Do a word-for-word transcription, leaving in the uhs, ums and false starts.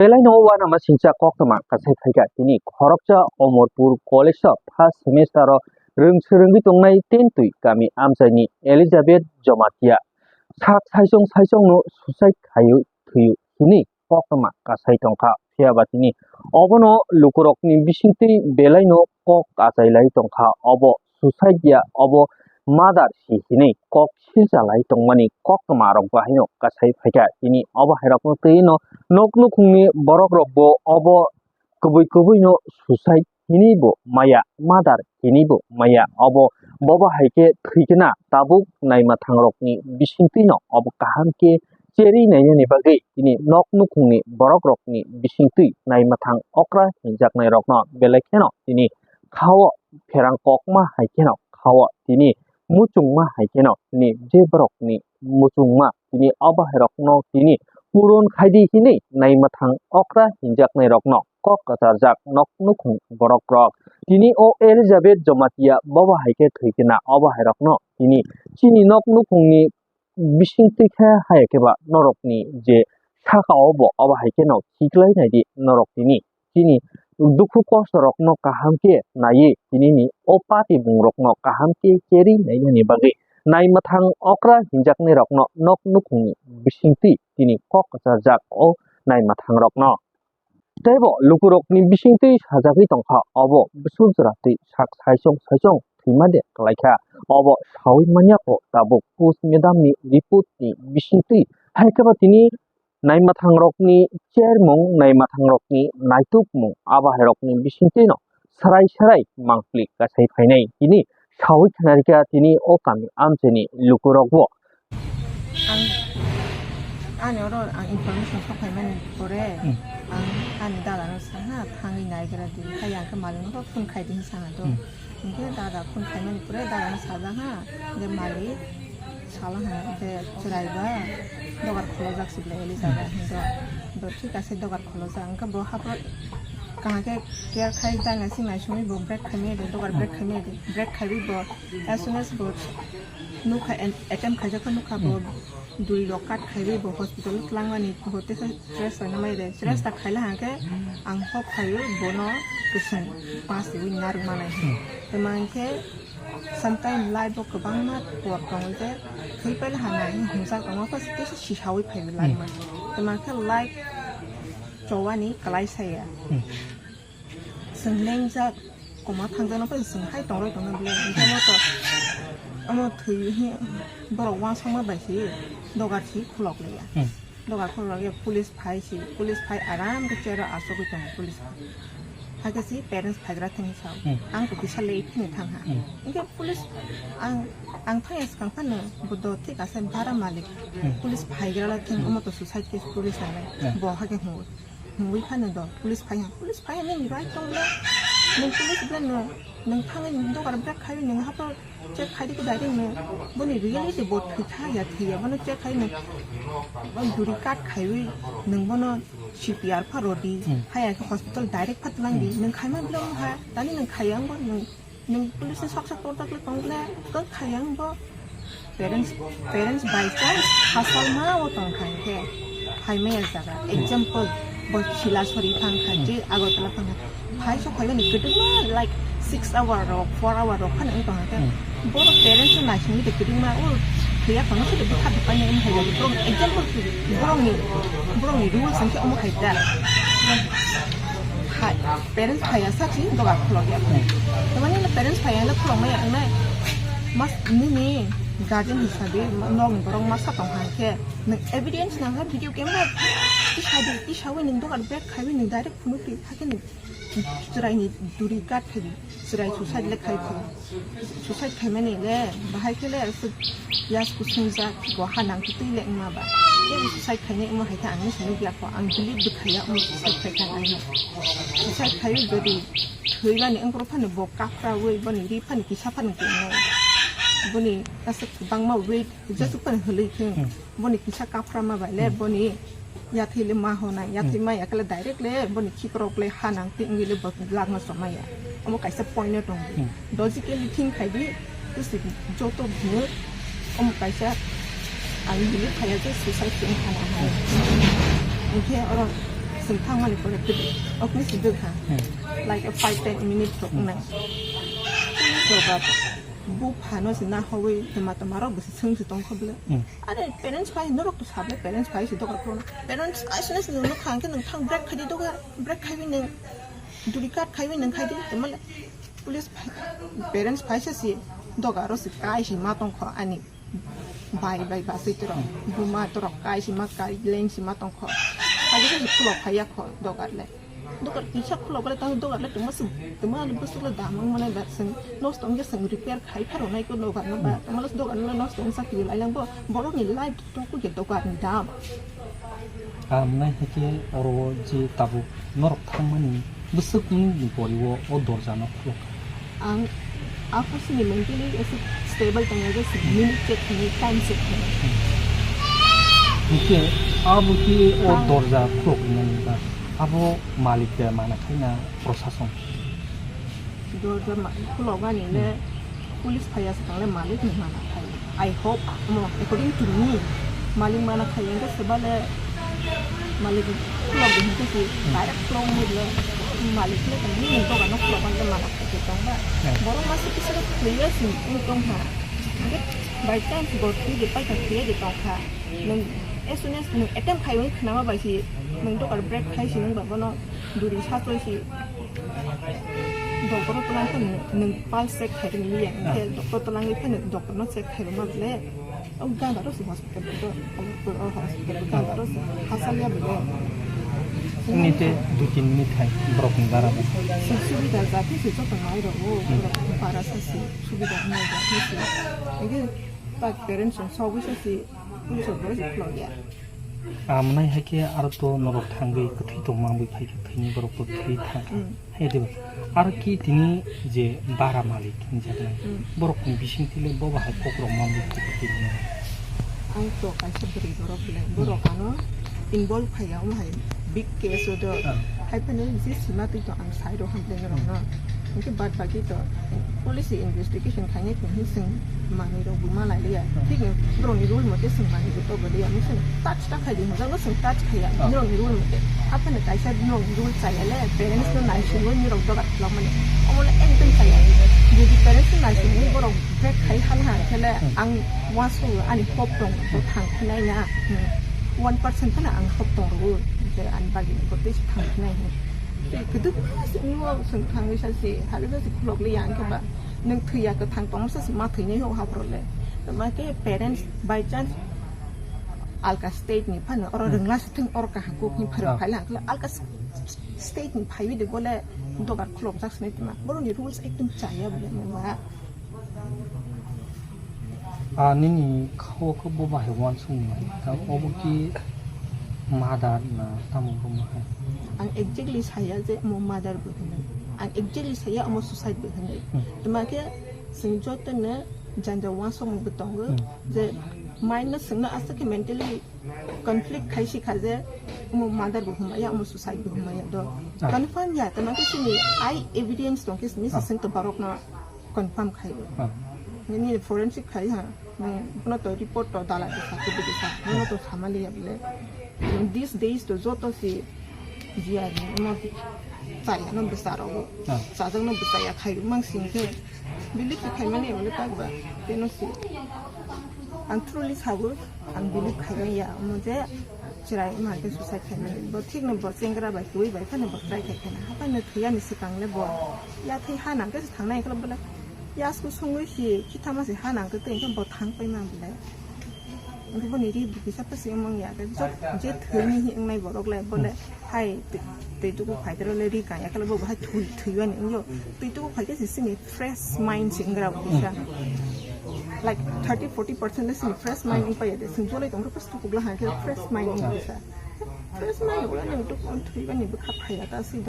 Belai no uanama singcha koktwma kasai phaikha tini khoroksa Omorpur College o first semester o rwng swrwngwi tongnai ten twi kami amchaini Elizabeth Jomatia sak saichung saichung no suicide khaiwi thwiyo hini koktwma kasai tongkha. Phiya ba tini obono lukurokni bisingtwi belai no kok achai lai tongkha. Obo suicide ya, obo murder si hinwi kok silchalai tongmani koktwma rok bahaino kasai phaikha. Tini obo hairokno twi no nok nukhungni borok rokbo obo kubui kubui no suicide hinwi bo maya, murder hinwi bo maya. Obo bobo hai khe thwikhe na tabuk naimwthangrokni bisingtwi no obo kaham khe cherwi nainani bagwi tini nok nukhungni borok rokni bisingtwi naimwthang okra hinjaknai rokno belai kheno tini khao pherang kokma hai kheno khao tini muchungma hai kheno tini je borokni muchungma tini obo hai rokno tini puron khaidi hinwi naimwthang okra hinjaknai rokno kok kwcharjak nok nukhung borok rok. Tini o Elizabeth Jomatia bobo hai khe thwikhe na obo hai rokno tini chini nok nukhungni bisingtwi khe haya khe ba norokni je saka o bo obo hai kheno khiklai naidi norok tini chini dukhu kosto rokno kaham khe naiwi tinini o pati bung rokno kaham khe cherwi nainani bagwi naimwthang okra hinjaknai rokno nok nukhungni bisingtwi tini kok kwcharjak o naimwthang rokno. Teibo lukurokni bisingtwi sajagwi tongkha, obo bwswk jora twi sak saichung saichung thwima de kwlaikha. Obo saui manya kho tabuk post mortem ni report ni bisingtwi. Hai khe ba tini naimwthang rokni chermung, naimwthang rokni naitukmung, abo hai rokni bisingtwi no sarai sarai mangpli kasai phainai. Tini saui khnarikha tini o kami amchaini lukurokbo. Ang, ani oro ang information sok phaimani pore, Hmm. Ang ani dada no sangha thangwi naigra di, hai ang khe malik no phone khai di hinwi sangha do. Hmm. Hinkhe dada phone khaimani pore dada no sajak ha, je malik sala ha, je chwrai ba dogar kholojak se bwlai Elizabeth Hmm. hindo. Do thik ase dogar kholojak, hinkhe bo hapro kaham khe care khai dana sing nai songwi bo break khaimani de, dogar break khaimani de, break khaiwi bo as soon as bo nukha, en-, attempt khaijak kha nukha bo Hmm. dui rok cut khaiwi bo hospital o twlangmani bo tesa stress rwna mai de, stress Hmm. ta khaila hangkhe ang hop khaio bono kwswng pass riwi narwk manai Hmm. tei mankhe sometime life o kwbangma por tongo je thwi paila hamya hinwi hwnjak tongo khe tesa sisaui phaiwi Hmm. larwmani tei mankhe life chowani kwlai saya. Hmm. Chwng lengjak, koma thangjak no pai chwng hai tongroi tongna belai. Hingke omo to, omo thwi hi borok uansukma bai se dogar si khulok liya. Hmm. Dogar khulok liya, police phai si, police phai aram ke chair o achugwi tongo police phai. Hakhe si parents phaigra thani sao. Hmm. Ang to kisa late phini thang ha. Hmm. Hingke police ang, ang thangya swkang phano bo do thik ase bara malik. Hmm. Police phaigra la thing Hmm. omo to suicide case police nalai. Hmm. Bo hakhe hwnwi. Nungwi phano do, police phai ha, police phai ha, nini right tong le, nung police ble no, nung thangwi nung dogar break khai, nung hapro check khai di ko direct no, boni reality bo thwi tha ya, thwi ya, bono check khai nung, bo duri cut khaiwi, nung bono C P R pha rodi, Hmm. haya khe hospital direct pha twlang di, Hmm. nung khaima ble ha, tani nung khayang bo, nung Nung police ni sok sok tor tak le tong le, tong khayang bo. Parents, parents by chance hasal ma o tong khai khe. Khai maya jaga. Example, bo Silasori thang kha, je Agartala thang kha. Phai sok phai ni kwdwma, like, six hour rok, four hour rok phano wng tong kha. Hmm. Bo parents no naising de kwdwma, o thwiya phano se de bwkha bwkha ni wng khai jaga. Borok example, borok ni, borok ni rules wng khe omo khai da. Hai, parents phaiya sak si doga khulok ya. Tamani le parents phaiya le khulok maya ang nai. Mas nini guardian hisabe nok ni borok masa tong hai khe. Nwng evidence nang ha video camera. Tisa di, tisa wi nwng doga bag khai wi nwng direct phunuk ri ha khe nwng chwrai ni duri gat khai di. Chwrai suicide le khai phu. Suicide khaimani le, bahai khe le, aswk yas kusung jak, bo ha nang twi le wngma ba. Tei bo suicide khainai wngma hai khe ang se nukya kho, ang believe bw khaiya, omo suicide khai kha nai. Suicide khai jodi thwibani wngkro phano bo kaphra wi, boni ri phano kisa phano khe wngnai. Boni aswk bangma weight, jaswk phano hwnwi khe. Hmm. Boni kisa kaphra ma bai le, Hmm. boni yathwi le ma honai, yathwi Hmm. ma ya khe le direct le boni khikrok le ha nang twi wngwi le bo lakna chomai ya. Omo kaisa point no tongo. Hmm. Logically think khai di, tei se joto bini omo kaisa ang bini phaiya je suicide khe wngkha na hai. Hmm. Hinkhe oro Chwng thangmani pore kwdwi okni si dwkha. Hmm. Like a five ten minutes rok wngnai. Police rok ba bo phano se nahawi tama tama rok bo se chwng se tongkha bwle. Hmm. Are parents phai norok to sable parents phai se dogar kono. Parents phai se nung nukha hwnkhe nung thang break khaidi dogar break khaiwi nung duri cut khaiwi nung khaidi tamale police phai parents phai se si dogar ro se kai se ma tongkha ani. Bai bai basui torok buma torok kai sima kai leng sima tongkho. Agi khe khulok phaiya kho dogar le. Dogar kisa khulok le tang dogar le tuma sum tuma le busuk le damang mane da sing nos tong ge sing repair khai pharo nai ko dogar no ba tuma le dogar no nos tong sak lai lang bo borok ni life to ku ge dogar ni dam. Amnai hake oro je tabuk norok thangmani bwswk wngni poriwo o dorjano khulok. Ang aphasini mentally ese stable tongya je se minute check khainai, time check khainai. Hingke abo khe o dorja khulok rinani ba abo malik de mana khaina prosason. Dorja ma-, khulok ani le police phaiya se tangle malik ni mana khai. I hope, mo, according to me, malik mana khai yang se bale malik khulok de hingke si direct khulok ni le malik le tang ni dogan no khulok ban mana khai ke tong ba. Borok masa kisa khaiya si tong ha. Hingke by chance bo twi de paita khaiya de tong kha. Nung as soon as nung attempt khai ung khnama bai si nung dogar break khai si nung ba bono duri sa choi si. Doctor o twlang khe nwng pulse check khairok liya, hwnkhe doctor twlangwi phano doctor no check khairok ma bole. O ganda ro se hospital o, o hospital ganda ro se hasal ya bole. Nite dui tin minute hai borok ni bara bo. Subida jati se joto nai rok o, para sa se subida nai jati se. Ege tak parents song sogwi sa se police rok bo se khulok ya. Amnai hai khe aro to norok thangwi kwthwi tongma wngwi phai khe thwini borok bo thwi thang kha. Mm. Hai diba? Aro ki tini je bara malik hinjaknai, mm, borok ni bising tile bo bahai kok rok ma wngwi phai khe tini. Ang to kaisa bwrwi borok le, mm, borok ano involve phai ya, omo hai big case o do. Ah. Hai phano je sima twi to ang side o hamle norok no. Hingke bad baki to police investigation khainai tong hi chwng manwi rok bo ma lai liya. Thik ni borok ni rule mote chwng manwi rok to bo liya. Mung chwng touch ta khai di hwnjak no chwng touch khaiya. Borok ni rule mote. Aphano kaisa borok ni rule chaya le parents no naisingwi ni rok dogar khwlak mani. Omo le ekdom chaya. Jodi parents no naisingwi borok break khai hal ha khe le ang uansuk ani hope tong thang khnai na. One percent phano ang hope tong rw. Je ani bagi ko tei thang khnai. Tei kwdwkma se wngwi o chwng thangwi sa se, hali sa se khulok liya, hwnkhe ba nwng thwiya kwthang tongma sa se ma thwinai o haphro le. Tama khe parents by chance alka state ni phano oro rwngla se thung, oro kaham kok ni pharo phaila, hwnkhe alka state ni phaiwi de bole dogar khulok jak sinai tma. Borok ni rules ekdom chaya bole ma. Ah, nini kha o khe bo bahai uansuknai. Tamo obo ki mother na tamo bo ma hai? Ang exactly saya je omo mother bo hinwi. Ang exactly saya omo suicide bo hinwi. Hmm. Tma khe chwng joto no janja uansukmung bo tongo, hmm, je mind no chwngno aswk khe mentally conflict khai si kha je omo mother bo hwnmaya, omo suicide bo hwnmaya do. Ah. Confirm ya, tma khe chini eye evidence tong khe simi se chwng to borok no confirm khai o. Ah. Nini forensic khai ha, nang bono to report to dala de sa, kebe de sa, bono to samali ya bole. These days to joto si jiya ni mo chaya no bwsa rogo. Ah. Chajak no bwsa ya khai mang sing khe. Believe khai mani ya bole tak ba. Teno si. Ang truly sago, ang believe khai mani ya, mo je Chwrai wngma khe suicide khaimani. Bo thikno bo chengra bai twi bai phano bo try khai kheno. Haphano thwiyani swkang le bo yathwi ha nang khe se thangnai khe bole. Yasku sungwi si khithama se ha nang khe tei khe bo thang pai mang bole. Hwnkhe boni ri bo kisa pha se wngmang ya khe jot je thwini hi wngnai borok le bole. Hai twi tuku phai khe le ri kang ya khe bo hai thwi thwibani wngyo. Twi tuku phai khe se sini fresh mind se wngra bo kisa. Like thirty forty percent le sini fresh mind wngpai ya de. Sini jolai tong khe Kukla hai khe fresh mind ni bisa. Fresh mind wngla nang tuk on thui bani bwkha phaiya ta si.